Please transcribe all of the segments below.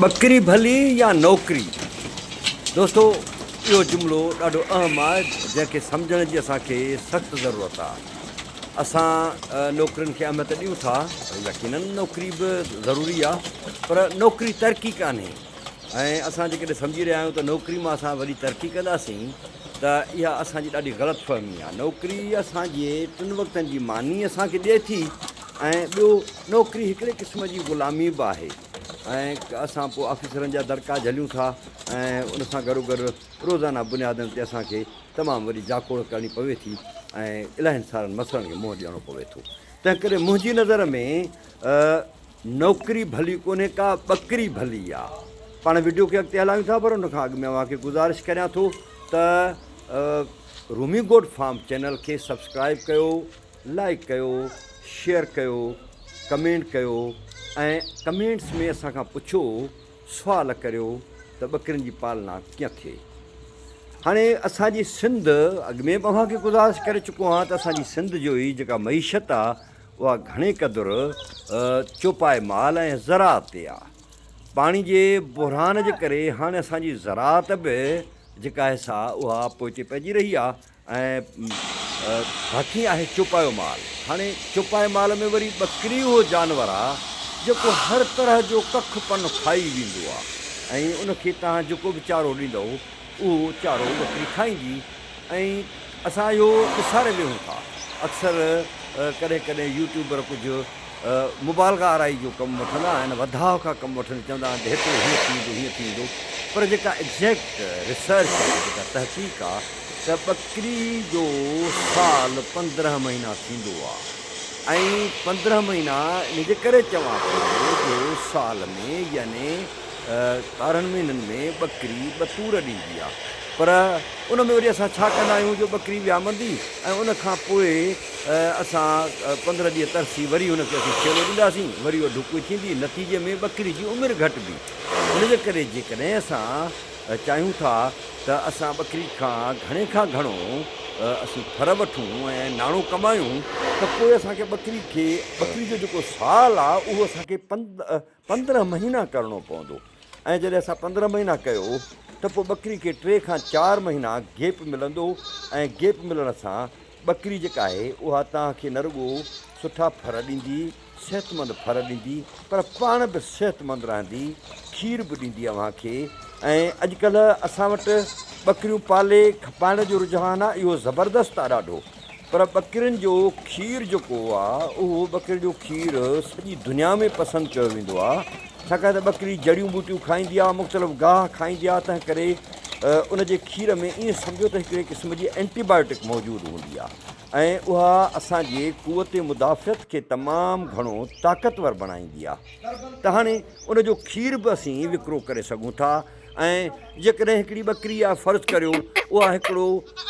ٻڪري ڀلي يا نوڪري؟ دوستو اهو جملو ڏاڍو اهم آهي جنهن کي سمجهڻ جي اسان کي سخت ضرورت آهي. اسان نوڪرين کي اهميت ڏيون ٿا يقينن نوڪري به ضروري آهي پر نوڪري ترقي ڪانهي ۽ اسان جيڪڏهن سمجهي رهيا آهيون ته نوڪري مان اسان وڏي ترقي ڪنداسين ته اها اسان جي ڏاڍي غلط فهمي آهي. نوڪري اسان جي ٽن وقتن جي ماني اسان کي ڏئي ٿي ۽ ٻيو نوڪري هڪڙي قسم جي غلامي به آهي ۽ اسان پوء آفيسرن جا دڙڪا جهليون ٿا ۽ ان سان گڏوگڏ روزانه بنيادن تي اسان کي تمام وڏي جاکوڙ ڪرڻي پوي ٿي ۽ الاهين سارن مسئلن کي منهن ڏيڻو پوي ٿو. تنهنڪري منهنجي نظر ۾ نوڪري ڀلي ڪونهي ڪا ٻڪري ڀلي آ. پاڻ وڊيو کي اڳتي هلايون ٿا پر ان کان اڳ ۾ اوهان کي گذارش ڪريان ٿو ته رومي گوٽ فارم چينل کي سبسڪرائب ڪيو لائيڪ ڪيو شيئر ڪيو ڪمينٽ ڪيو ۽ ڪمينٽس ۾ اسان کان پڇو سوال ڪريو ته ٻڪرين جي پالنا ڪيئن ٿئي. هاڻي اسان جي سنڌ اڳ ۾ به اوهان کي گذارش ڪري چڪو آهيان ته اسان جي سنڌ جو هي جيڪا معيشت آ اها گهڻي قدر چوپائي مال ۽ زراعت تي آ. پاڻي جي بحران جي ڪري هاڻي اسان جي زراعت به جيڪا آهي سا اها پوئتي پئجي رهي آ ۽ باقي آهي چوپايو مال. هاڻي چوپائي مال ۾ وري ٻڪري اهو جانور آ جيڪو هر طرح جو ڪک پن کائي ويندو آ ۽ ان کي توهان جيڪو به چارو ڏيندؤ اهو چارو ٻڪري کائيندي ۽ اسان اهو وساري ويهون ٿا. اڪثر ڪڏهن ڪڏهن يوٽيوبر ڪجهه مبالغه آرائي جو ڪم وٺندا آهن، وڌاء کان ڪم وٺندي چوندا آهن ته هيترو هيئن ٿي ويندو هيئن ٿي ويندو پر جيڪا ايگزيڪٽ ريسرچ آهي جيڪا تحقيق آ ته ٻڪري جو سال 15 مهينا ٿيندو آ ۽ 15 مهينا ان جي ڪري چوان پيو جو سال ۾ يعني 12 مهينن ۾ ٻڪري ٻه تور ڏيندي آ پر ان ۾ وري اسان ڇا ڪندا آهيون جو ٻڪري ويامندي ۽ ان کان پوء اسان 15 ڏينهن ترسي وري ان کي اسين ڇيلو ڏينداسين وري اها ڍڪوئي ٿيندي نتيجي ۾ ٻڪري جي عمر گهٽبي ان جي ڪري جيڪڏهن اسان چاهيون ٿا ته اسان ٻڪري کان گهڻي کان گهڻو اسين ڦر وٺون ۽ ناڻو ڪمايون ته پوء اسان کي ٻڪري کي ٻڪري جو جيڪو سال آ اهو اسان کي 15 مهينا ڪرڻو پوندو ۽ جڏهن اسان 15 مهينا ڪيو ته پوء ٻڪري کي ٽي کان چار مهينا گيپ ملندو ۽ گيپ ملڻ سان ٻڪري جيڪا آهي اها توهان کي نه رڳو سٺا ڦر ڏيندي، صحتمند ڦر ڏيندي پر پاڻ به صحتمند رهندي، کير به ڏيندي اوهان کي ۽ اڄڪلهه اسان وٽ ٻڪريون پالي کپائڻ جو رجحان آهي اهو زبردست آهي ڏاڍو پر ٻڪرين جو کير جيڪو آ اهو ٻڪرين جو کير سڄي دنيا ۾ پسند ڪيو ويندو آ ڇاڪاڻ ته ٻڪري جڙيون ٻوٽيون کائيندي آ مختلف گاهه کائيندي آ تنهن ڪري ان جي کير ۾ ائين سمجهو ته هڪڙي قسم جي اينٽي بايوٽڪ موجود هوندي آ ۽ اها اسان جي قوت مدافعت کي تمام گهڻو طاقتور بڻائيندي آ ته هاڻي ان جو کير به اسين وڪرو ڪري سگهون ٿا ۽ جيڪڏهن هڪڙي ٻڪري آ فرض ڪريو اها هڪڙو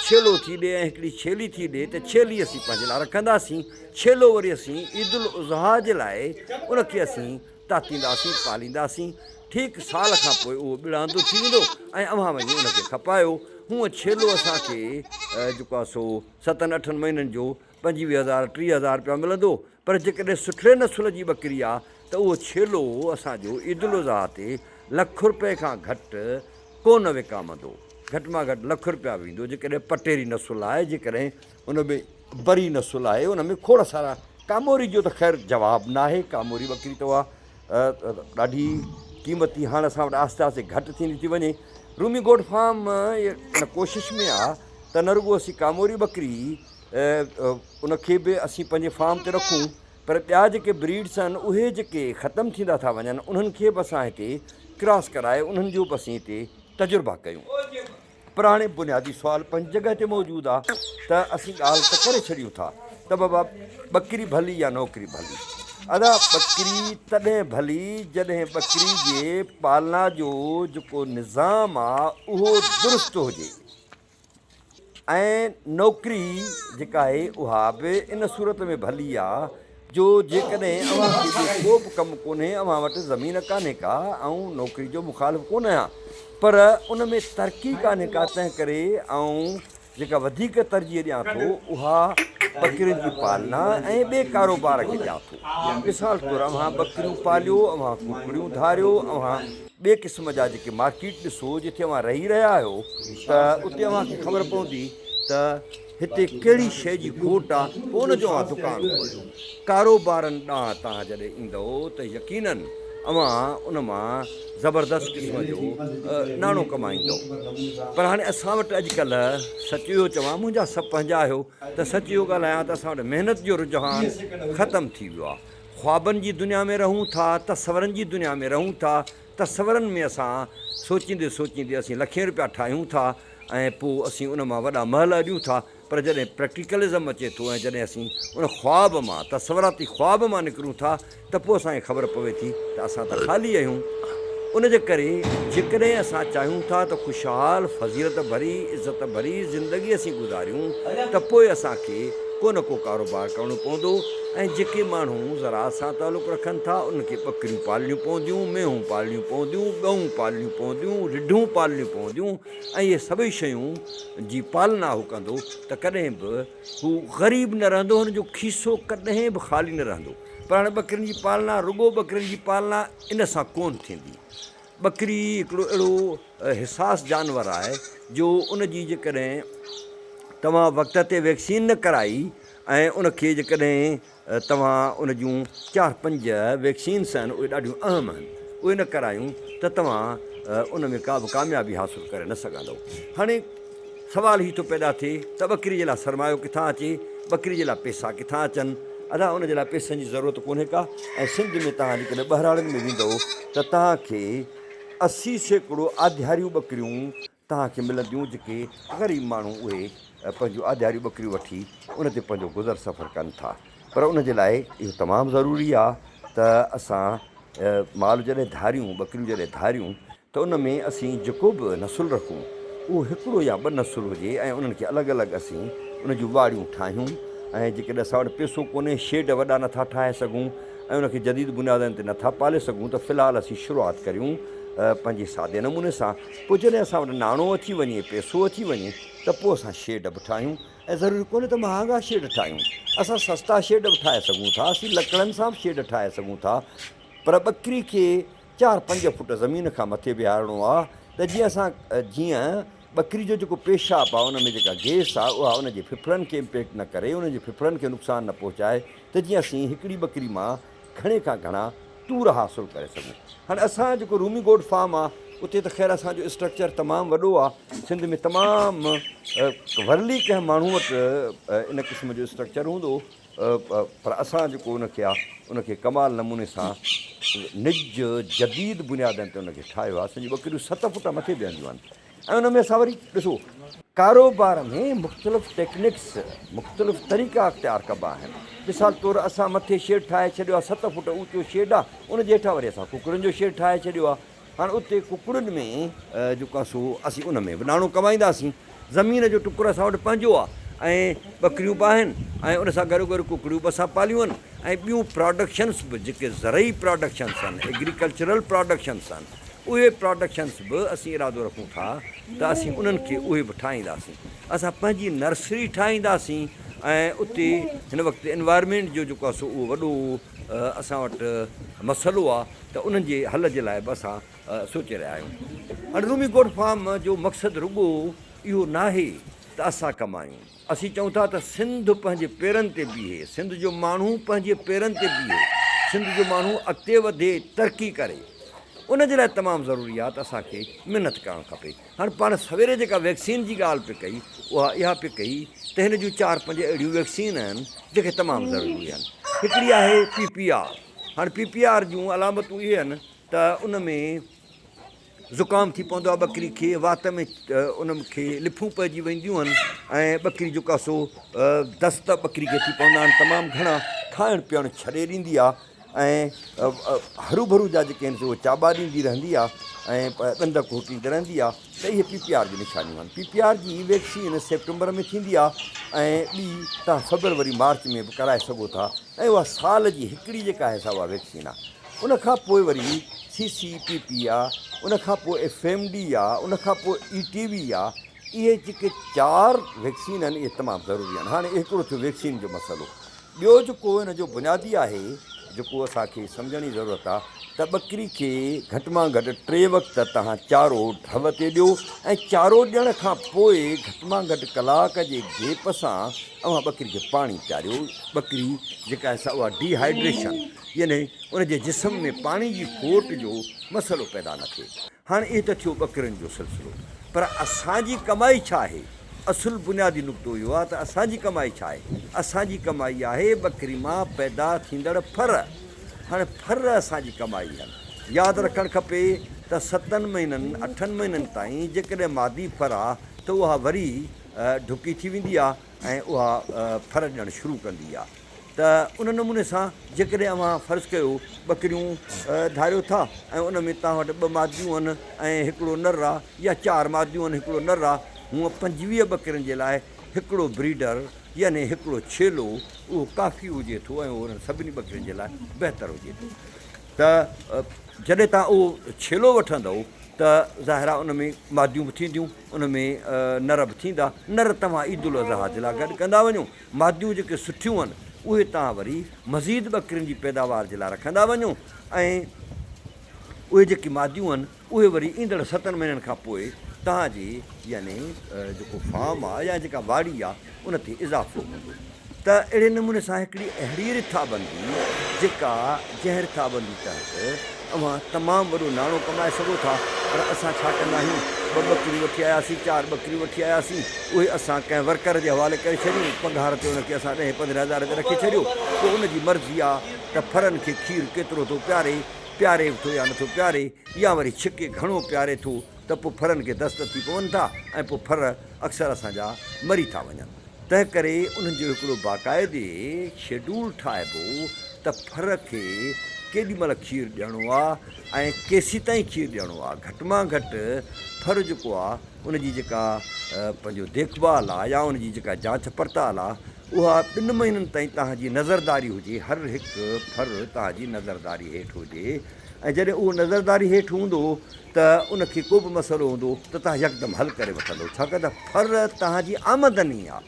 ڇيلو ٿي ڏي ۽ هڪڙي ڇيلي ٿي ڏي ته ڇيلي اسين پنهنجي لاء رکنداسين، ڇيلو وري اسين عيد الاضحيٰ جي لاء ان کي اسين تاتينداسين، پالينداسين، ٺيڪ سال کان پوء اهو ٻڙاندو ٿي ويندو ۽ اوهان وڃي ان کي کپايو. هونء ڇيلو اسان کي جيڪو آ سو ستن اٺن مهينن جو 25 هزار 30 هزار رپيا ملندو پر جيڪڏهن سٺڙي نسل جي ٻڪري آ ته اهو ڇيلو اسان جو عيدالاضحيٰ تي لک رپئي کان گهٽ ڪونه وڪامندو. گهٽ مان گهٽ لک رپيا ويندو جيڪڏهن پٽيري نسل آهي جيڪڏهن ان ۾ بري نسل آهي ان ۾ کوڙ سارا ڪاموري جو ته خير جواب ناهي ڪاموري ٻڪري ته اها ڏاڍي قيمتي هاڻ اسان وٽ آهستي آهستي گهٽ ٿيندي ٿي وڃي. رومي گوٽ فارم ان ڪوشش ۾ آ ته نه رڳو اسين ڪاموري ٻڪري ان کي به اسين پنهنجي فارم تي رکون پر ٻيا جيڪي بريڊس آهن اهي جيڪي ختم ٿيندا ٿا وڃن انهن کي به اسان هتي ڪراس ڪرائي انهن جو به اسين هتي تجربا ڪيون. پر هاڻي بنيادي سوال پنهنجي جڳهه تي موجود آ ته اسين ڳالهه ته ڪري ڇڏيون ٿا ته بابا ٻڪري ڀلي يا نوڪري ڀلي. ادا ٻڪري تڏهن ڀلي جڏهن ٻڪري جي پالنا جو جيڪو نظام آ اهو درست هجي. ۽ نوڪري جيڪا آهي اها به ان صورت ۾ ڀلي آ جو جيڪڏهن اوهان کي ٻيو ڪو به ڪم ڪونهي اوهان وٽ زمين ڪانهي ڪا آئون نوڪري جو مخالف ڪونه آهيان پر ان ۾ ترقي ڪانهي ڪا تنهن ڪري آئون جيڪا وڌيڪ ترجيح ڏيان ٿو اها ٻڪرين جي پالنا ۽ ٻئي ڪاروبار کي ڏيان ٿو. مثال طور اوهان ٻڪريون پاليو، اوهان ڪڪڙيون ڌاريو، اوهان ٻئي قسم جا جيڪي مارڪيٽ ڏسو جتي اوهان رهي رهيا آهيو ته اتي اوهان کي خبر پوندي ته هتي ڪهڙي شيء جي کوٽ آ پوء ان جو اوهان دڪان کوليو. ڪاروبارن ڏانهن توهان جڏهن ايندؤ ته يقينن اوهان ان مان زبردست قسم جو ناڻو ڪمائيندؤ. پر هاڻي اسان وٽ اڄڪلهه سچ اهو چوان منهنجا سڀ پنهنجا آهيو ته سچ اهو ڳالهايان ته اسان وٽ محنت جو رجحان ختم ٿي ويو آ. خوابن جي دنيا ۾ رهون ٿا، تصورن جي دنيا ۾ رهون ٿا، تصورن ۾ اسان سوچيندي سوچيندي اسين لکين روپيا ٺاهيون ٿا ۽ پوء اسين ان مان وڏا محل اڏيون ٿا پر جڏهن پريڪٽيڪلزم اچي ٿو ۽ جڏهن اسين ان خواب مان، تصوراتي خواب مان نڪرون ٿا ته پوء اسان کي خبر پوي ٿي ته اسان ته خالي آهيون. ان جي ڪري جيڪڏهن اسان چاهيون ٿا ته خوشحال، فضيلت ڀري، عزت ڀري زندگي اسين گذاريون ته پوء اسان کي ڪو نه ڪو ڪاروبار ڪرڻو پوندو ۽ جيڪي ماڻهو زراعت سان تعلق رکن ٿا انهن کي ٻڪريون پالڻيون پونديون، مينهون پالڻيون پونديون، ڳئون پالڻيون پونديون، رڍون پالڻيون پونديون ۽ اهي سڀئي شيون جي پالنا هو ڪندو ته ڪڏهن به هو غريب نه رهندو، هن جو کيسو ڪڏهن به خالي نه رهندو. پر هاڻي ٻڪرين جي پالنا رڳو ٻڪرين جي پالنا ان سان ڪونه ٿيندي. ٻڪري هڪڙو اهڙو حساس جانور آهي جو ان جي جيڪڏهن توهان وقت تي ويڪسين نه ڪرائي ۽ ان کي جيڪڏهن توهان ان جون چار پنج ويڪسينس آهن اهي ڏاڍيون اهم آهن اهي نه ڪرايون ته توهان ان ۾ ڪا به ڪاميابي حاصل ڪري نه سگهندؤ. هاڻي سوال هي ٿو پيدا ٿئي ته ٻڪري جي لاء سرمايو ڪٿان اچي، ٻڪري جي لاء پئسا ڪٿان اچن؟ ادا ان جي لاء پئسن جي ضرورت ڪونهي ڪا ۽ سنڌ ۾ توهان جيڪڏهن ٻهراڙين ۾ ويندؤ ته توهان کي 80% آڌياريون ٻڪريون توهان کي ملنديون جيڪي غريب ماڻهو اهي پنهنجون آڌياريون ٻڪريون وٺي ان تي پنهنجو گذر سفر ڪن ٿا پر ان جي لاء اهو تمام ضروري آهي ته اسان مال جڏهن ڌاريون ٻڪريون جڏهن ڌاريون ته ان ۾ اسين جيڪو به نسل رکون اهو هڪڙو يا ٻه نسل هجي ۽ انهن کي الڳ الڳ اسين ان جون واڙيون ٺاهيون ۽ جيڪڏهن اسان وٽ پيسو ڪونهي شيڊ وڏا نٿا ٺاهي سگهون ۽ ان کي جديد بنيادن تي نٿا پالي سگهون ته في الحال اسين شروعات ڪريون پنهنجي سادي نموني سان پوء جڏهن اسان وٽ ناڻو اچي وڃي پيسو اچي وڃي ته پوء اسان شيڊ به ٺاهيون ۽ ضروري ڪونهي ته مهانگا شيڊ ٺاهيون اسان سستا شيڊ به ٺاهي سگهون ٿا اسين لڪڙن سان به شيڊ ٺاهي سگهون ٿا پر ٻڪري کي چار پنج فوٽ زمين کان مٿي بيهارڻو آ ته جيئن اسان جيئن ٻڪري جو جيڪو پيشاب آ ان ۾ جيڪا گيس آ اها ان جي ڦڦڙن کي امپيڪٽ نه ڪري ان جي ڦڦڙن کي نقصان نه پهچائي ته جيئن اسين هڪڙي ٻڪري مان گهڻي کان گهڻا تور حاصل ڪري سگهون. هاڻي اسان جيڪو رومي گوڊ فارم آ اتي ته خير اسان جو اسٽرڪچر تمام وڏو آ سنڌ ۾ تمام ورلي ڪنهن ماڻهو وٽ ان قسم جو اسٽرڪچر هوندو. پر اسان جيڪو ان کي آ ان کي ڪمال نموني سان نج جديد بنيادن تي ان کي ٺاهيو آ اسان جون ٻڪريون ست فوٽ مٿي بيهنديون آهن ۽ ان ۾ اسان وري ڏسو ڪاروبار ۾ مختلف ٽيڪنڪس مختلف طريقا اختيار ڪبا آهن مثال طور اسان مٿي شيڊ ٺاهي ڇڏيو آ ست فوٽ اوچو شيڊ آ ان جي هيٺان وري اسان ڪڪڙن جو شيڊ ٺاهي ڇڏيو آ هاڻ اتي ڪڪڙن ۾ جيڪو آهي سو اسين ان ۾ به ناڻو ڪمائينداسين. زمين جو ٽڪر اسان وٽ پنهنجو آهي ۽ ٻڪريون به آهن ۽ ان سان گڏوگڏ ڪڪڙيون به اسان پاليون آهن ۽ ٻيون پراڊڪشنس به جيڪي زرعي پراڊڪشنس آهن، ايگريڪلچرل پراڊڪشنس آهن، اهي پراڊڪشنس به اسين ارادو رکون ٿا ته اسين انهن کي اهي به ٺاهينداسين. اسان پنهنجي نرسري ٺاهينداسين ۽ اتي هن وقت انوائرمينٽ جو جيڪو آهي سو اهو وڏو اسان وٽ مسئلو آهي. ته انهن جي حل جي لاء به اسان سوچي رهيا آهيون. هاڻي رومي گوڊ فارم جو مقصد رڳو اهو ناهي ته اسان ڪمايون. اسين چئون ٿا ته سنڌ پنهنجي پيرن تي بيهي، سنڌ جو ماڻهو پنهنجي پيرن تي بيهي، سنڌ جو ماڻهو اڳتي وڌي، ترقي ڪري. ان جي لاء تمام ضروري آهي ته اسان کي محنت ڪرڻ کپي. هاڻي پاڻ سويري جيڪا ويڪسين جي ڳالهه پئي ڪئي اها اها پئي ڪئي ته هن جون چار پنج اهڙيون ويڪسين آهن جيڪي تمام ضروري آهن. هڪڙي آهي پي پي آر. هاڻي پي پي آر جون علامتون اهي آهن ته ان ۾ زڪام ٿي پوندو آهي ٻڪري کي، وات ۾ ان کي لڦون پئجي وينديون آهن ۽ ٻڪري جيڪو آهي سو دست ٻڪري کي ٿي پوندا آهن تمام گهڻا، کائڻ پيئڻ ڇڏي ڏيندي آهي ۽ هروڀرو جا جيڪي آهن سي اهي چاٻا ڏيندي رهندي آهي ۽ ڏند کوٽيندي رهندي آهي ته اهي پي پي آر جون نشانيون آهن. پي پي آر جي ويڪسين سيپٽمبر ۾ ٿيندي آهي ۽ ٻي توهان فيبروري مارچ ۾ به ڪرائي سگهو ٿا ۽ اها سال جي هڪڙي جيڪا آهي سا اها ويڪسين آهي. ان کان پوء وري سي سي پي پي آهي، ان کان پوء ايف ايم ڊي آهي، ان کان پوء اي ٽي وي آهي. اهي جيڪي چار ويڪسين آهن اهي تمام ضروري آهن. هاڻي هڪڙو ٿيو ويڪسين جو مسئلو. ٻيو جيڪو ان جو بنيادي آهي جيڪو اسان کي سمجهڻ جي ضرورت آهي ته ٻڪري کي گهٽ مان گهٽ ٽي وقت توهان چارو ڍؤ تي ڏيو ۽ چارو ڏيڻ کان پوء گهٽ مان گهٽ ڪلاڪ جي گيپ سان اوهان ٻڪري کي پاڻي پياريو. ٻڪري جيڪا آهي سا اها ڊي هائيڊريشن يعني ان جي جسم ۾ پاڻي جي کوٽ جو مسئلو پيدا نه ٿئي. هاڻ اهي ته ٿيو ٻڪرين جو سلسلو پر اسان جي ڪمائي ڇا آهي؟ اصل بنيادي نقطو اهو آهي ته اسان جي ڪمائي ڇا آهي؟ اسان جي ڪمائي آهي ٻڪري مان پيدا ٿيندڙ ڦر. هاڻي ڦر اسان جي ڪمائي آهن. ياد رکڻ کپي ته ستن مهينن اٺن مهينن تائين جيڪڏهن مادي ڦر آ ته اها وري ڍڪي ٿي ويندي آ ۽ اها ڦر ڏيڻ شروع ڪندي آ. ته ان نموني سان جيڪڏهن اوهان فرض ڪيو ٻڪريون ڌاريو ٿا ۽ ان ۾ توهان وٽ ٻه ماديون آهن ۽ هڪڙو نر آ يا چار ماديون آهن هڪڙو نر آ هونء 25 ٻڪرين جي لاء هڪڙو بريڊر يعني هڪڙو ڇيلو اهو ڪافي هجي ٿو ۽ اهو انهن سڀني ٻڪرين جي لاء بهتر هجي ٿو ته جڏهن توهان اهو ڇيلو وٺندؤ ته ظاهر آ ان ۾ ماديون به ٿينديون ان ۾ نر به ٿيندا نر توهان عيدالاضحيٰ جي لاء گڏ ڪندا وڃو ماديون جيڪي سٺيون آهن اهي توهان وري مزيد ٻڪرين جي پيداوار جي لاء رکندا وڃو ۽ اهي جيڪي ماديون آهن اهي وري ايندڙ ستن مهينن کان پوء توهان جي يعني جيڪو فارم آهي يا جيڪا واڙي آهي ان تي اضافو هوندو ته اهڙي نموني سان هڪڙي اهڙي رٿابندي جيڪا جنهن رٿابندي تحت اوهان تمام وڏو ناڻو ڪمائي سگهو ٿا پر اسان ڇا ڪندا آهيون ٻه ٻڪريون وٺي آياسين چار ٻڪريون وٺي آياسين اهي اسان ڪنهن ورڪر جي حوالي ڪري ڇڏيون پگهار تي ان کي اسان ڏهين پندرهين هزار تي رکي ڇڏيو پوء ان جي مرضي آ ته ڦرن کي کير ڪيترو ٿو پياري پياري به ٿو يا نٿو پياري يا وري ڇڪي گهڻو پياري ٿو ته پوء ڦرن کي دست ٿي پون ٿا ۽ پوء ڦر اڪثر اسان جا مري ٿا وڃن. تنهن ڪري انهن جو هڪڙو باقاعدي شيڊول ٺاهبو ته ڦر کي ڪيڏي مهل کير ڏيڻو آ ۽ ڪيسيتائين کير ڏيڻو آ. گهٽ مان گهٽ ڦر جيڪو آ ان جي جيڪا پنهنجو ديک ڀال آ يا ان جي جيڪا جاچ پڙتال آ اها ٻن مهينن تائين توهان جي نظرداري هجي، هر هڪ ڦر توهان جي نظرداري هيٺ هجي ۽ جڏهن اهو نظرداري هيٺ هوندو ته ان کي ڪو به مسئلو هوندو ته توهان يڪدم حل ڪري وٺندو ڇاڪاڻ ته ڦر توهان جي آمدني آ،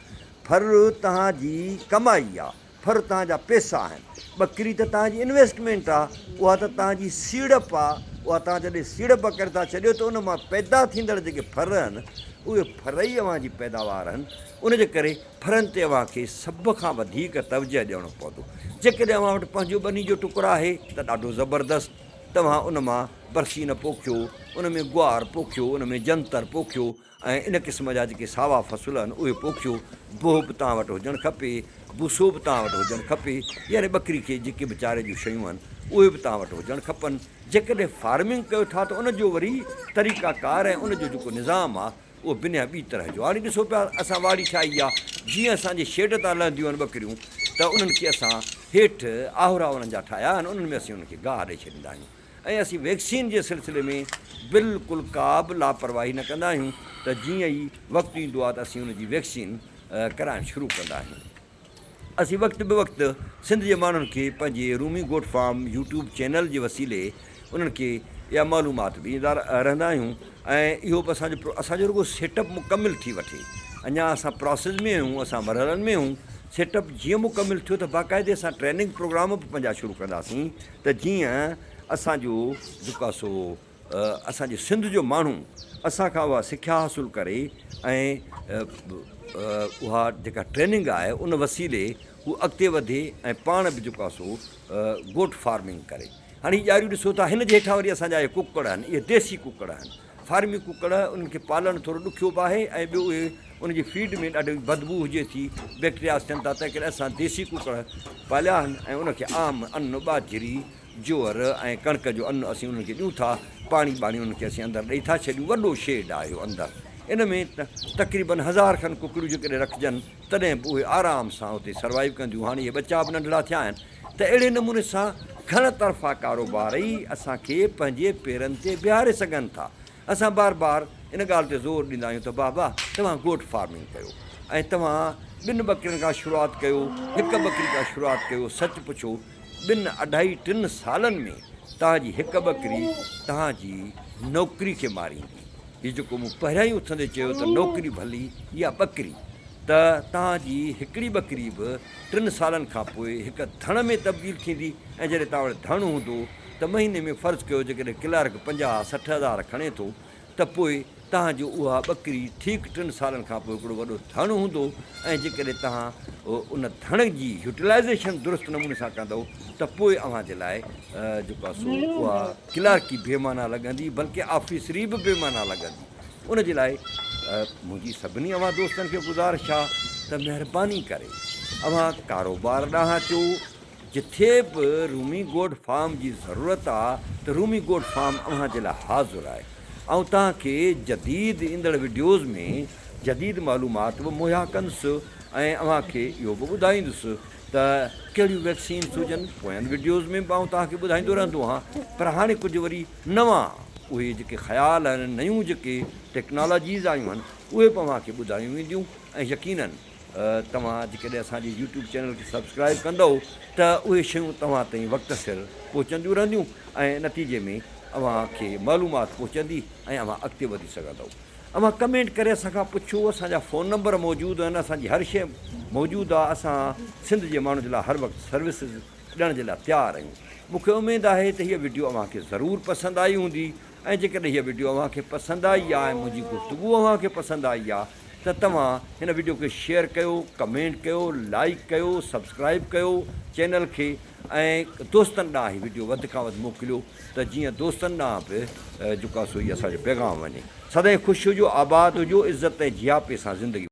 ڦر توهان جي ڪمائي آ، ڦر توهان جا پئسا آهن، ٻڪري ته توهان جي انويسٽمينٽ آ، اها ته توهان جي سيڙپ آ، اها توهان جڏهن سيڙپ ڪري ٿا ڇڏيو ته ان مان پيدا ٿيندڙ جيڪي ڦر آهن اهي ڦر ئي اوهان جي پيداوار آهن، ان جي ڪري ڦرن تي اوهان کي سڀ کان وڌيڪ توجهه ڏيڻو پوندو. جيڪڏهن اوهان وٽ پنهنجو ٻني جو ٽڪر آهي ته ڏاڍو زبردست، توهان ان مان برسين پوکيو، ان ۾ گوار پوکيو، ان ۾ جنتر پوکيو ۽ ان قسم جا جيڪي ساوا فصل آهن اهي پوکيو، بوهه به توهان وٽ هجڻ کپي، بوسو به توهان وٽ هجڻ کپي، يعني ٻڪري کي جيڪي به چاري جون شيون آهن اهي به توهان وٽ هجڻ کپن. جيڪڏهن فارمنگ ڪيو ٿا ته ان جو وري طريقه ڪار ۽ ان جو جيڪو نظام آهي اهو بنهه ٻي طرح جو آهي. هاڻي ڏسو پيا اسان واڙي ٺاهي آهي، جيئن اسان جي شيڊ تان لهنديون آهن ٻڪريون ته انهن کي اسان هيٺ آهورا انهن جا ٺاهيا آهن، انهن ۾ اسين انهن کي گاهه ڏئي ڇڏيندا آهيون ۽ اسين ويڪسين جي سلسلي ۾ بلڪل ڪا به لاپرواهي نه ڪندا آهيون ته جيئن ئي وقت ايندو آهي ته اسين ان جي ويڪسين ڪرائڻ شروع ڪندا آهيون. اسين وقت به وقت سنڌ جي ماڻهن کي پنهنجي رومي گوٽ فارم يوٽيوب چينل جي وسيلي انهن کي اها معلومات به ڏيندا رهندا آهيون ۽ اهو به اسان جو اسان جو رڳو سيٽ اپ مڪمل ٿي وٺي اڃا اسان پراسيس ۾ آهيون اسان مرحلن ۾ آهيون سيٽ اپ جيئن مڪمل ٿيو ته باقاعدي اسان ٽريننگ پروگرام به پنهنجا شروع ڪنداسين ته جيئن اسان جو جيڪو آهي سو اسان جي سنڌ جو ماڻهو اسان کان اها سکيا حاصل ڪري ۽ اها جيڪا ٽريننگ آهي ان وسيلي هو اڳتي وڌي ۽ پاڻ به جيڪو آهي سو گوٽ فارمنگ ڪري. هاڻي هي ڄاريون ڏسو ٿا هن جي هيٺان وري اسان جا اهي ڪڪڙ آهن اهي ديسي ڪڪڙ آهن فارمي ڪڪڙ انهن کي پالڻ ٿورو ڏکيو به آهي ۽ ٻيو اهي ان جي فيڊ ۾ ڏاڍي بدبوء هجي ٿي بيڪٽرياز ٿين ٿا تنهن ڪري اسان ديسي ڪڪڙ پاليا آهن ۽ ان کي عام ان ٻاجهري جوئر ۽ ڪڻڪ جو ان اسين انهن کي ڏيون ٿا، پاڻي ٻاڻي انهن کي اسين اندر ڏئي ٿا ڇڏيون، وڏو شيڊ آهي اهو اندر، ان ۾ تقريبن هزار کن ڪڪڙيون جيڪڏهن رکجن تڏهن به اهي آرام سان اتي سروائيو ڪنديون، هاڻي اهي ٻچا به ننڍڙا ٿيا آهن ته اهڙي نموني سان گهڻ طرفا ڪاروبار ئي اسان کي پنهنجي پيرن تي بيهاري سگهن ٿا. اسان بار بار ان ڳالهه تي زور ڏيندا آهيون ته بابا توهان گوٽ فارمنگ ڪيو ۽ توهان ٻن ٻڪرين کان شروعات ڪيو، هڪ ٻڪري کان شروعات ڪيو، سچ پڇو ٻن اڍائي ٽن سالن ۾ توهان جي هڪ ٻڪري توهان جي نوڪري کي ماريندي. هي جيڪو مون پهريائين اٿندي چيو ته نوڪري ڀلي يا ٻڪري ته توهان جي هڪڙي ٻڪري به ٽن سالن کان پوء هڪ ڌڻ ۾ تبديل ٿيندي ۽ جڏهن توهان وٽ ڌڻ هوندو ته مهيني ۾ فرض ڪيو جيڪڏهن ڪلارڪ 50 60 هزار کڻي ٿو ته پوء توهان جو اها ٻڪري ٺيڪ ٽن سالن کان پوء هڪڙو وڏو ڌڻ هوندو ۽ جيڪڏهن توهان ان ڌڻ جي يوٽيلائيزيشن درست نموني سان ڪندؤ ته پوء اوهان جي لاء جيڪو آهي سو اها ڪلارڪي بي معنيٰ لڳندي بلڪه آفيسري به بي معنيٰ لڳندي. ان جي لاء منهنجي سڀني اوهان دوستن کي گذارش آهي ته مهرباني ڪري اوهان ڪاروبار ڏانهن اچو. جٿي به رومي گوڊ فارم جي ضرورت آ ته رومي گوڊ فارم اوهان جي لاء حاضر آهي. آئون توهان کي جديد ايندڙ وڊيوز ۾ جديد معلومات به مهيا ڪندس ۽ اوهان کي اهو به ٻڌائيندس ته ڪهڙيون ويڪسينس هجن پوين وڊيوز ۾ به آئون توهان کي ٻڌائيندو رهندو هان پر هاڻي ڪجهه وري نوان اهي جيڪي خيال آهن نيون جيڪي ٽيڪنالاجيز آيون آهن اهي به اوهان کي ٻڌايون وينديون ۽ يقينن توهان جيڪڏهن اسان جي يوٽيوب چينل کي سبسڪرائيب ڪندؤ ته اهي شيون توهان تائين وقت سر پهچنديون رهنديون ۽ نتيجي ۾ اوهان کي معلومات پهچندي ۽ اوهان اڳتي وڌي سگهندؤ. اوهان ڪمينٽ ڪري اسان کان پڇو اسان جا فون نمبر موجود آهن اسان جي هر شيء موجود آهي اسان سنڌ جي ماڻهن جي لاء هر وقت سروسز ڏيڻ جي لاء تيار آهيون. مون کي اميد آهي ته هيء وڊيو اوهان کي ضرور پسند آئي هوندي ۽ جيڪڏهن هيء وڊيو اوهان کي پسند آئي آهي ۽ منهنجي گفتگو اوهان کي پسند آئي آهي ته توهان هن وڊيو کي شيئر ڪيو، ڪمينٽ ڪيو، لائيڪ ڪيو، سبسڪرائيب ڪيو چينل کي ۽ دوستن ڏانهن هي وڊيو وڌ کان وڌ موڪليو ته جيئن دوستن ڏانهن به جيڪو آهي سو هي اسان جو پيغام وڃي. سدائين خوش هجو، آباد هجو، عزت ۽ جياپي سان زندگي.